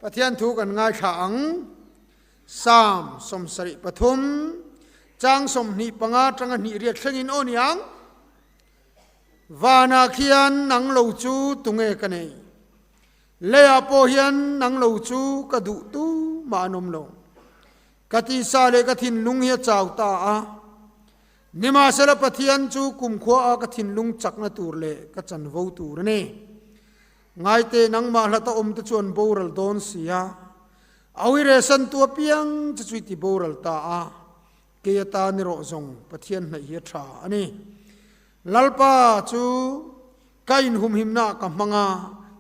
Pathian thu kan ngaithla ang. Psalm 73, chang 25 atanga hnih riat thlengin aw niang. Vanah khian nang lo chu tunge ka nei? Leiah pawh hian nang lo chu ka duh tu mah an awm lo. Ka tisa leh ka thinlung hi a chau ta a. Nimahsela Pathian chu kumkhua a ka thinlung chakna tur leh ka chanvo tur a ni. Ngaite nangmah hlata awm te chuan boral dawn si a, Awire santu apiang che chu i ti boral ta a, kei atan erawh zawng Pathian hnaih hi a tha a ni. Lalpa chu ka inhumhimnaah ka hmang a,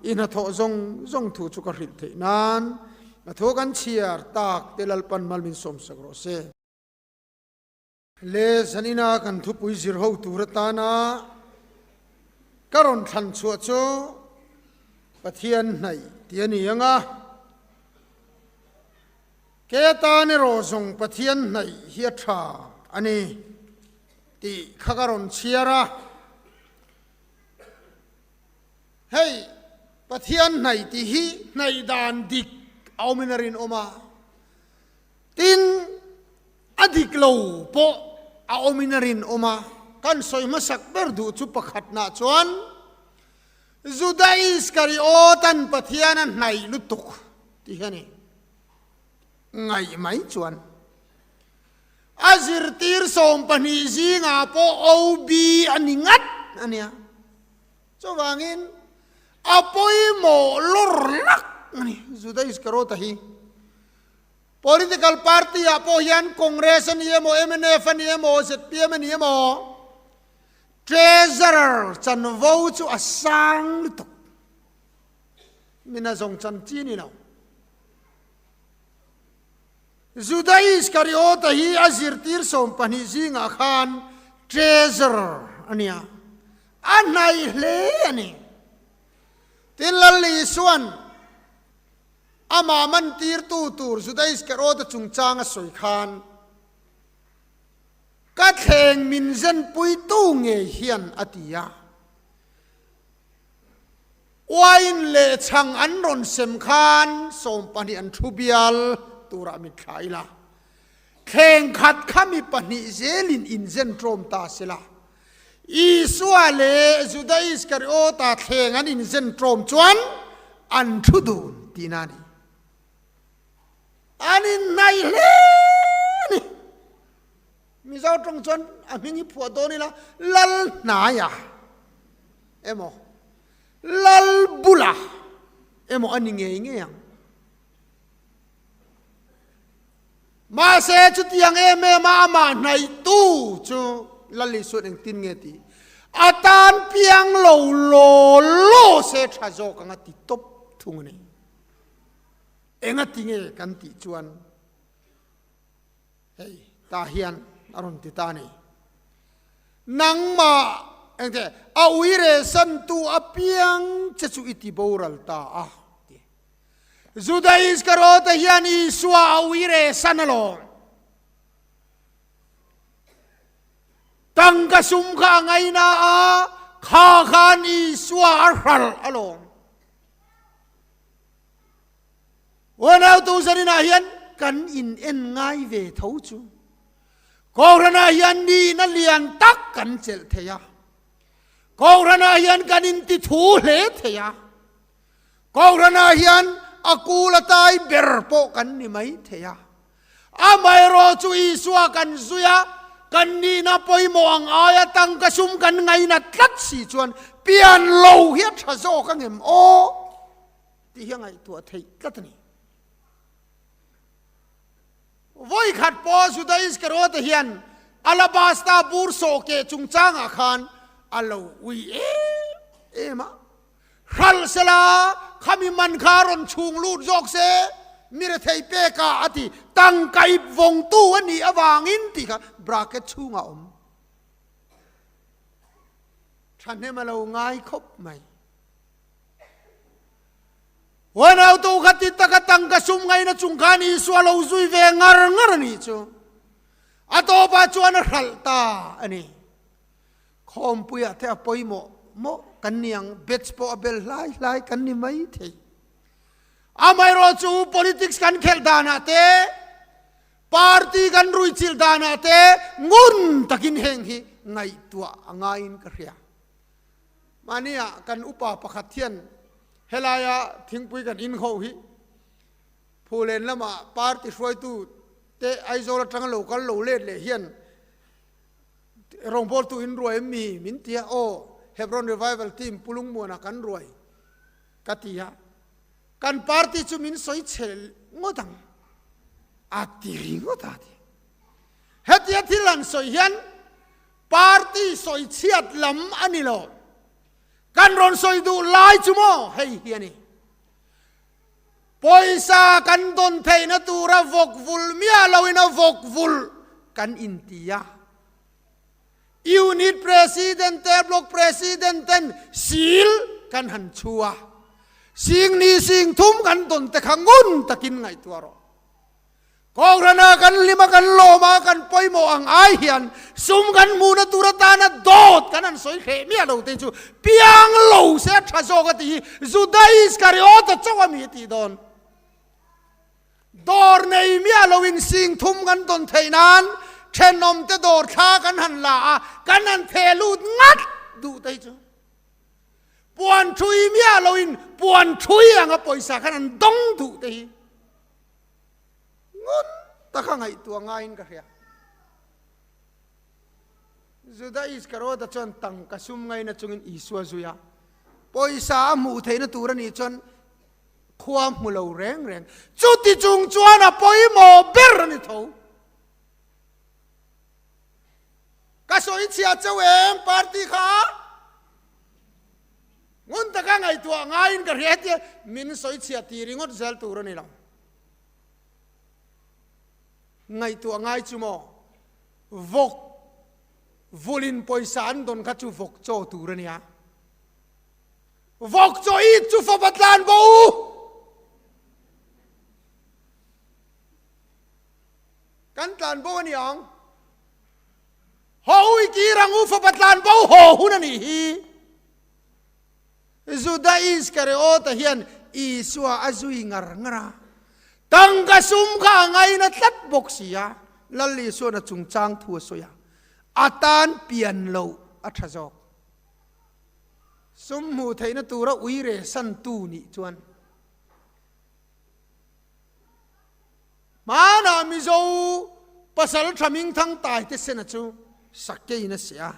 i hnathawh zawng zawng thu chu ka hrilh theih nan a thu kan chhiar tak te Lalpan mal min sawmsak rawh se. Le zanina kan thupui zir ho tur atana ka rawn thlan chhuah chu Pathian hnaih tih a ni ang a, Ke atan erawh zawng Pathian hnaih hi a tha a ni tih kha ka rawn chhiar a. Hei Pathian hnaih tih hi hnaih dan dik a awmin a rinawm a, tin, A dik lo pawh a awmin a rinawm a, kan sawi hmasak ber duh chu pakhatnah chuan Juda Iskariot-an Pathian a hnaih lutuk tih hi a ni. Ngaih mai chuan a zirtir 12 zingah pawh OB a ni ngat a nia. Chuvangin a pawimawh lawr lak a ni Juda Iskariot-a hi. Political party ah pawh hian Congress a ni emaw, mnf a ni emaw, zpm a ni emaw, Treasurer chanvo chu a sang lutuk. Mina zawng chan chi ni lo. Juda Iskariota hi a zirtir 12 zingah khan Treasurer a nia. A hnaih hle a ni. Tin Lal Isuan Amah mantirtu tur Juda Iskariota chungchang a sawi khan, Ka thleng min zenpuitu ngei hian a ti a. Uain leh chhang an rawn sem khan 12 an thu bial turah mit thla ila, thleng khat kha mi pahnih zelin inzen ṭawm ta sela, Isua leh Juda Iskariota thleng an inzen ṭawm chuan an thu dun tihna a ni. An inhnaih hle a ni. Mizo ṭawng chuan a hming hi phuah dawn ila Lalhnaia emaw Lalbula emaw a ni ngei ngei ang. Mahse, chutiang em em a amah hnaihtu chu Lal Isuan engtin nge ti? A tan piang lo law law se tha zawk ang a ti tawp thung a ni. Engati nge kan tih chuan hei tah hian a rawn ti ta a ni. Nangmah engte a uire santu apiang che chu i ti boral ta a ti. Juda Iskariota hian Isua a uire san alawm. Tangka sum kha a ngaina a, kha khan Isua a hral alawm. Unau tu zaninah hian kan in en ngai ve tho chu. Kohhranah hian nihna lian tak kan chelh thei a. Kohhranah hian kan inti thu hle thei a. Kohhranah hian a kul a tai ber pawh kan ni mai thei a. Amaherawh chu Isua kan zui a, kan nihna pawimawh ang aia tangka sum kan ngainat tlat si chuan pian lo hi a tha zawk angem aw tih hi a ngaihtuah theih tlat a ni. Vawikhat pawh Juda Iskariota hian alabasta bur sawhkeh chungchangah khan a lo ui em em a. Hral sela, khami man kha rawn chhung lut zawk se, mi rethei pek a a ti. Tangka ip vawngtu a nih avangin tih kha bracket chhungah a awm. Thahnem a lo ngai khawp mai. Huanautu kha ti taka tangka sum ngaina chung khan Isua lo zui ve ngar ngar a nih chu. A tawpah chuan a hralh ta a ni. Khawmpuiah te a pawimawh maw kan ni ang, batch pawh a bel hlai hlai kan ni mai thei. Amaherawhchu politics kan khelh danah te, party kan ruihchilh danah te ngun takin heng hi ngaihtuah a ngaiin ka hria. Mahnia kan upa pakhat hian helaia thingpui kan inho hi Phulen lama party hruaitu te Aizawl atanga lo kal lo let leh hian rawngbawltu in ruai em mi min ti a, aw Hebron Revival Team Pu Lungmuana kan ruai ka ti a, kan party chu min sawi chhe ngawt ang a ti ringawt a ti. Hetia thil han sawi hian party sawi chhiat lam a ni lo, kan rawn sawi duh lai chu maw hei hi a ni. Pawisa kan dawn theihna tura vawk vul miah loin a vawk vul kan inti a. Unit President te Block President ten sil kan han chhu a. Sing ni sing thum kan dawn te kha ngun takin ngaihtuah rawh. Kohrana kan hlim a kan lawm a kan pawimawh ang ai hian sum kan hmuhna tur atana dawt kan han sawi hreh miah lo te chu piang lo se a tha zawk a tih hi Juda Iskariota chauh a mi a tih dawn. Dawr nei miah loin sing thum kan dawn theih nan thenawm te dawr thla kan han la a kan han theh lut ngat duh te hi chu puan thui miah loin puan thui anga pawisa khan an dawng duh te hi. Ngun taka ngaihtuah ngaiin ka hria. Juda Iskariota chuan tangka sum ngaina chungin Isua zui a, pawisa a hmuh theihna tur a nih chuan khua hmu lo reng reng. Chuti chung chuan a pawimawh ber a ni tho. Ka sawi chhia chauh em party kha? Ngun taka ngaihtuah ngaiin ka hria hetia min sawi chhia ti ringawt zel tur a ni lo. Ngaihtuah ngai chu maw? Vawk vulin pawisa an dawn kha chu vawk chaw tur a nia. Vawk chaw it chu fapa tlan bo u. Kan tlan bo a ni ang. Haw u i kir ang u fapa tlan bo haw hun a nih hi. Juda Iskariota hian Isua a zui ngar ngar a, tangka sum kha a ngaina tlat bawk si a, Lal Isua'n a chungchang thu a sawi a, a tan pian loh a tha zawk. Sum hmuh theihna tura uire santu nih chuan hmanah Mizo pasal tha hmingthang Taite Sena chu sakeiin a seh a.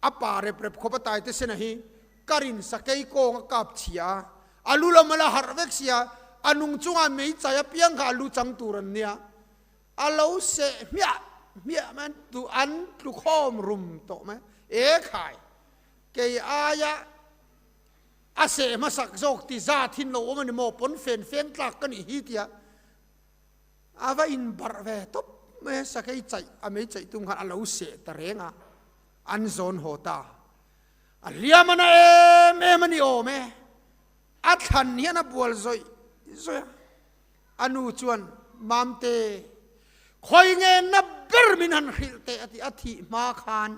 A pa rep rep khawp a taite sena hi ka rin sakei kawng a kap chhia a, a lu lam a la harh vek sia, a nung chungah meichai apiang kha a lu chang tur an nia, a lo seh hmiah hmiah mai an tu an tlu khawm rum tawh mai, e khai kei aia a seh hmasak zawk ti zat hin lo awm a ni maw pawn fen feng tlak ka nih hi tia A va inbarh ve tawp mai a, sakei chaih a mei chaih tum khan a lo seh ta reng a, an zawn haw ta. A hliam a na em em a ni awm e, a thlan hian a bual zawih zawih a. A nu chuan, Mamte, khawi nge na ber min han hrilh teh a ti, a thih hma khan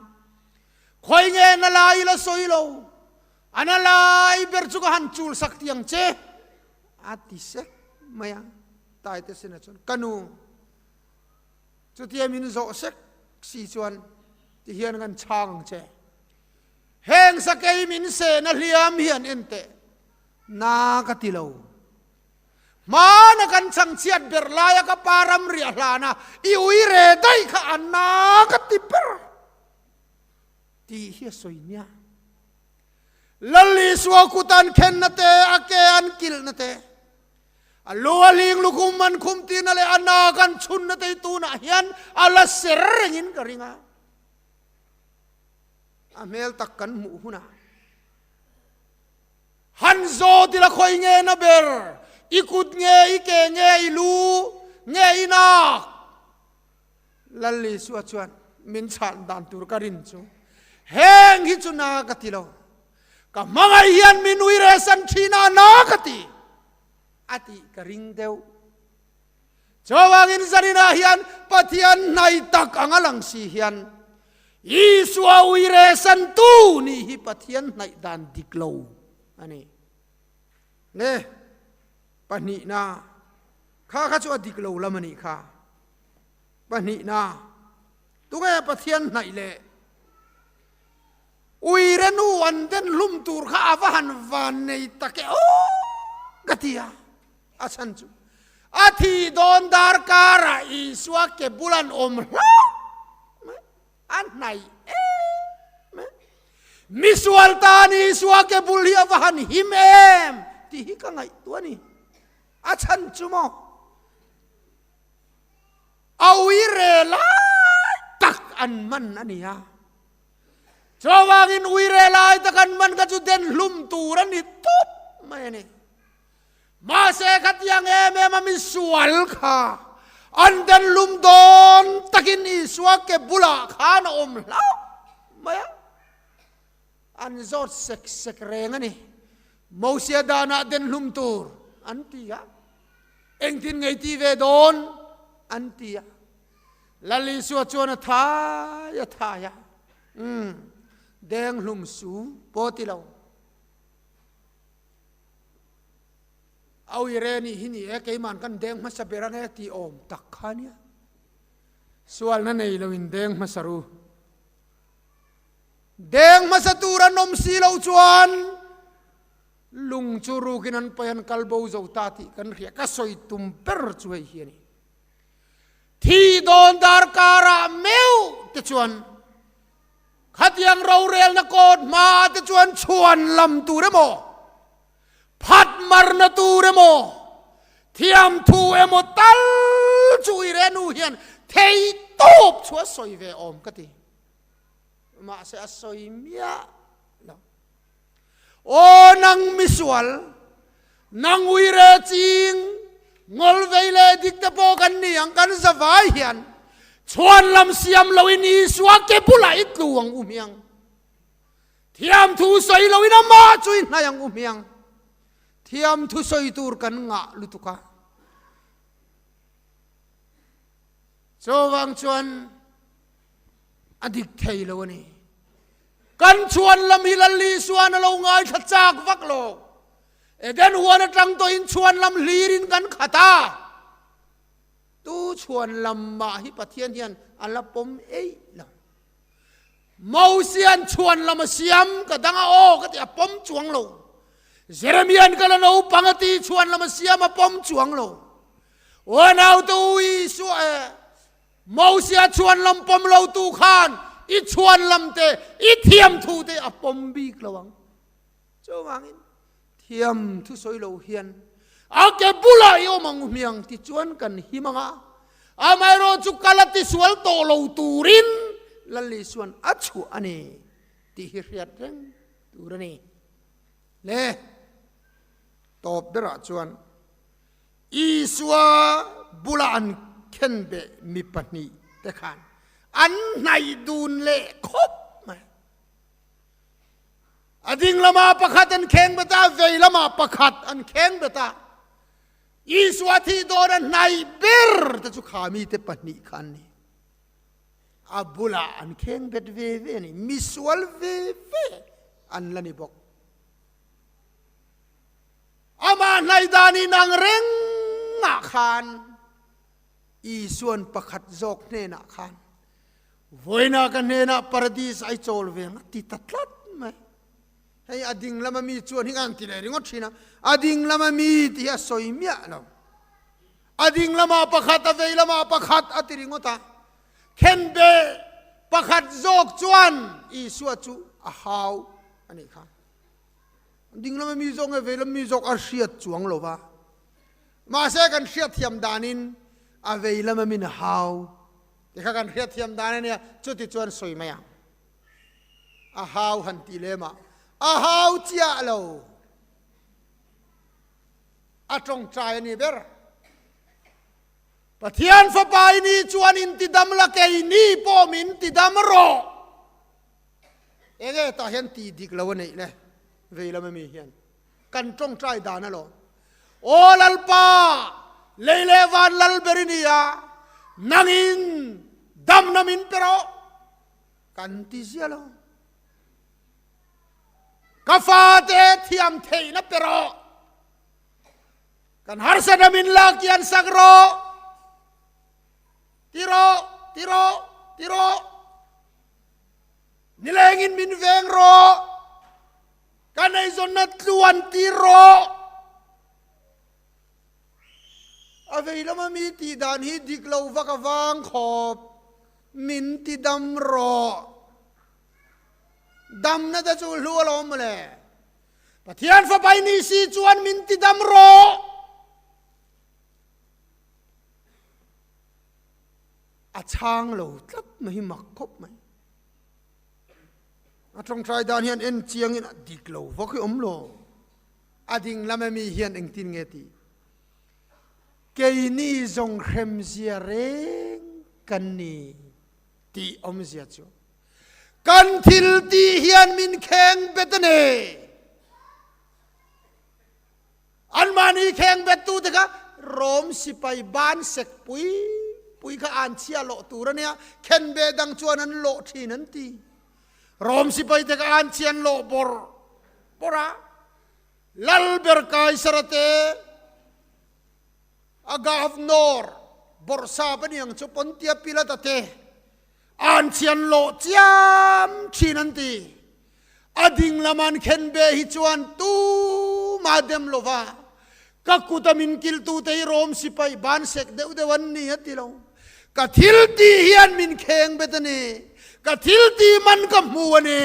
khawi nge na lai la sawi lo, a na lai ber chu ka han chul sak tiang che. A ti sek mai a, Taite sinah chuan, Ka nu, chutia min zawh sek si chuan ti hian kan chhang ang che. Heng sakei min sehna hliam hian en teh, na ka ti lo. Hmana kan chhangchhiat ber laia ka pa ram riah hlana i ui re daih kha a na ka ti ber tih hi a sawi nia. Lal Isua kut an khenna te, a ke an kilhna te, a lu a hling lukhum an khum tirna leh a nak an chhunna te hi tunah hian a la ser rengin ka ring a. A hmel tak kan hmuh hunah han zawt ila khawi nge na ber, i kut nge, i ke nge, i lu nge, i nak? Lal Isua chuan min chhan dan tur ka rin chu heng hi chu na ka ti lo, ka hmangaih hian min ui rehsan thin a na ka ti a tih ka ring deuh. Chuvangin zaninah hian Pathian hnai tak anga lang si hian Isua ui rehsan tu nih hi Pathian hnaih dan dik lo a ni. Le. Pahnihna, Kha kha chu a dik lo lam a nih kha. Pahnihna, Tunge Pathian hnaih le Uire nu an den hlum tur kha a va han van nei tak e aw ka ti a. A chhan chu a thi dawn darkarah Isua ke bul an awm hlauh mai. A hnaih em e. Misual tan Isua ke bul hi a va han him em tih hi ka ngaihtuah a ni. A chhan chu maw? A ui re lai tak an man a ni a. Chuvangin ui re lai tak an man kha chu den hlum tur a ni tup mai a ni. Mahse khatiang em em a misual kha an den lum dawn takin Isua ke bulah khan a awm hlauh mai a, an zawt sek sek reng a ni. Mosia danah den hlum tur an ti a, engtin ngei ti ve dawn an ti a. Lal Isua chuan a thai a thai a, umm, deng hlum su pawh ti lo. Awi re nih hi ni e, keiman kan deng hmasa ber ange tih awm tak kha nia. Sualna nei lo in deng hmasa ru. Deng hmasa tur an awm si lo chuan lung chu rukin an paih an kal bo zo ta tih kan hria. Ka sawi tum ber chu hei hi a ni. Thi dawn darkarah meuh te chuan Khatiang rorelna kawt hma te chuan chhuan lam tur emaw, phat marna tur emaw, thiam thu emaw tal chu i renu hian thei tawp chu a sawi ve awm ka ti. Mahse a sawi miah lo. Aw nang misual, nang uire ching, ngol vei leh dik te pawh kan ni ang, kan zavai hian chhuan lam siam loin Isua ke bulah i tlu ang u hmiang. Thiam thu sawi loin amah chu i hnai ang u hmiang. Thiam thu sawi tur kan ngah lutuk a. Chuvang chuan a dik thei lo a ni. Kan chhuan lam hi Lal Isuan a lo ngaithla chak vak lo. Eden huan atang tawhin chhuan lam hlirin kan khat a. Tu chhuan lam mah hi Pathian hian a la pawm eih lo. Mosian chhuan lam a siam ka dang a aw ka ti a pawm chuang lo. Jeremian ka la naupang a ti chhuan lam a siam a pawm chuang lo. Aw naute u Isua eh Mosia chhuan lam pawm lo tu khan i chhuan lam te, i thiam thu te a pawm bik lo ang. Chuvangin thiam thu sawi lo hian a ke bulah i awm ang hmiang ti chuan kan him ang a, amaherawh chu kal a tisual tawh lo turin Lal Isuan a chhuah a ni tih hi hriat reng tur a ni. Le tawp berah chuan Isua bula an khenbeh mi pahnihte khan an hnaih dun leh khawp mai. A ding lamah pakhat an kheng bet a, vei lamah pakhat an kheng bet a. Isua thih dawn a hnaih ber te chu kha mite pahnih kha an ni. A bulah an kheng bet ve ve a ni, misual ve ve an la ni bawk. Amah hnaih dan inang rengah khan Isuan pakhat zawk hnenah khan, Vawiina ka hnenah Paradis ai chawl ve ang a ti ta tlat mai. Hei a ding lama mi chuan hi an ti leh ringawt thin a, a ding lama mi tih hi a sawi miah lo. A ding lamah pakhat, a vei lamah pakhat a ti ringawt a. Khenbe pakhat zawk chuan Isua chu a hau a nih kha. Ding lama mi zawk nge vei lam mi zawk a hriat chuang lo va. Mahse kan hriat thiam danin a vei lama min hau ti kha kan hriat thiam dan a nia, chuti chuan sawi mai ang. A hau han tih lem ah a hau chiah lo. A tawngtai a ni ber. Pathian fapa i nih chuan intidam la keini pawh min tidam rawh. Enge tah hian tih dik lo a neih le vei lam ami hian kan tawngtai dan alawm. Aw Lalpa, lei leh van lal ber i ni a, nangin damna min pe rawh kan ti zia lo. Ka fate thiam theihna pe rawh. Kan harsatna min lak hian sak rawh. Ti rawh, ti rawh, ti rawh. Nilengin min veng rawh. Kan eizawnna tluan ti rawh. A vei lama mi tih dan hi dik lo vak avang khawp min ti dam rawh. Damna te chu hlu alawm mawle. Pathian fapa i nih si chuan min ti dam rawh. A chhang lo tlat mai hi mak khawp mai. A tawngtai dan hian en chiangin a dik lo vak hi awm lo. A ding lam ami hian engtin nge tih? Keini zawng hremzia reng kan ni tih awmzia chu. Kan thil tih hian min kheng bet a ni. Anmahni kheng bettu te kha Rom sipai ban sek pui pui kha an chhia lawh tur a nia, khenbeh dang chuan an lawh thin an ti. Rom sipai te kha an chhian lawh bawrh bawrh a, Lalber Kaisara te a governor bawrhsap a niang chu Pontia Pilata te An chian loh chiam thin an ti. A ding lam an khen be hi chuan tumah dem lo va, ka kut a min kiltu te hi Rom sipai ban sek deuh deuh an ni a ti lo. Ka thil tih hian min kheng bet a ni, ka thil tih man ka hmu a ni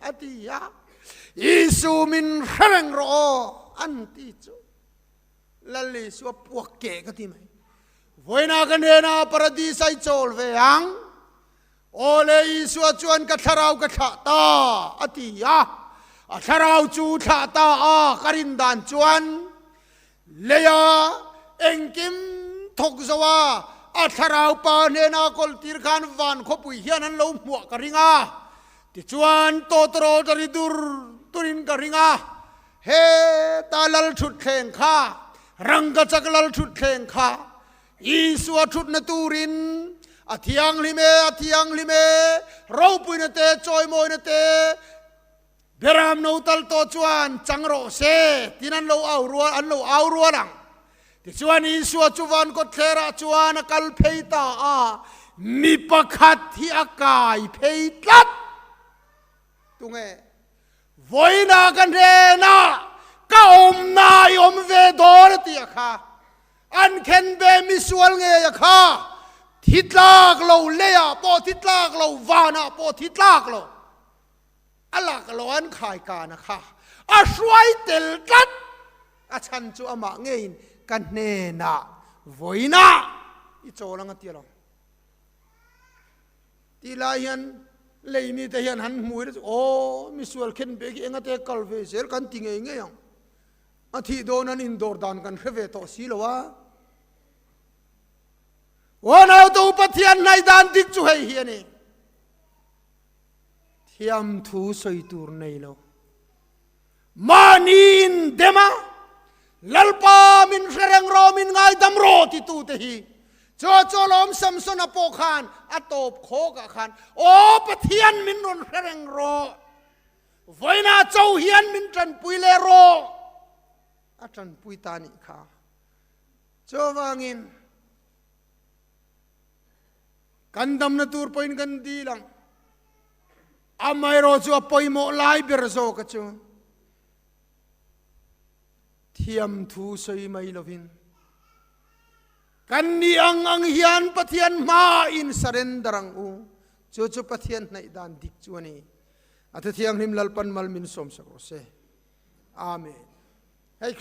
a ti a. Isu min hre reng rawh aw an ti chu. Lal Isua puak keh ka ti mai. Vawiinah ka hnenah Paradis a i chawl ve ang. Aw le Isua chuan ka thlarau ka thlah ta a ti a. A thlarau chu thlah ta a ka rin dan chuan leia engkim thawk zo a, a thlarau pa hnenah kawltir khan van khawpui hian an lo hmuah ka ring a. Tichuan tawtawrawl ta ri dur durin ka ring a. Heta lal thutthleng kha, rangkachak lal thutthleng kha Isua thutna turin a thianghlim e, a thianghlim e, ropuina te, chawimawina te, Beram no tal tawh chuan chang rawh se tin an lo au rual, an lo au rual ang. Tichuan Isua chu van kawtthlerah chuan a kal phei ta a, mi pakhat hi a kai phei tlat. Tunge? Vawiinah ka hnenah ka awmna i awm ve dawn a ti a kha. An khen ve misual ngei a kha. Thi tlak lo leiah pawh thi tlak lo, vanah pawh thi tlak lo. A lak lo an khai kan a kha. A hruai tel tlat. A chhan chu amah ngeiin ka hnenah vawiinah i chawl ang a ti alawm. Tih lai hian lei mite hian han hmu ila chu aw misual khen bek hi engate kal ve zel kan ti ngei ngei ang. A thih dawn an indawr dan kan hre ve tawh si lo a. Aw nautu Pathian hnaih dan dik chu hei hi a ni. Thiam thu sawi tur nei lo. Mahni indem a, Lalpa min hre reng rawh, min ngaidam rawh titute hi chu chu alawm Samsona pawh khan a tawp khawkah khan Aw Pathian min rawn hre reng rawh, vawiinah cho hian min tanpui leh rawh a tanpui ta nih kha. Chuvangin kan damna tur pawhin kan dil ang. Amaherawh chu a pawimawh lai ber zawk a chu thiam thu sawi mai lovin kan ni ang ang hian Pathian hma in surrender ang u. Chu chu Pathian hnaih dan dik chu a ni. A Thuthianghlim Lalpan mal min sawmsak rawh se. Amen. Hei.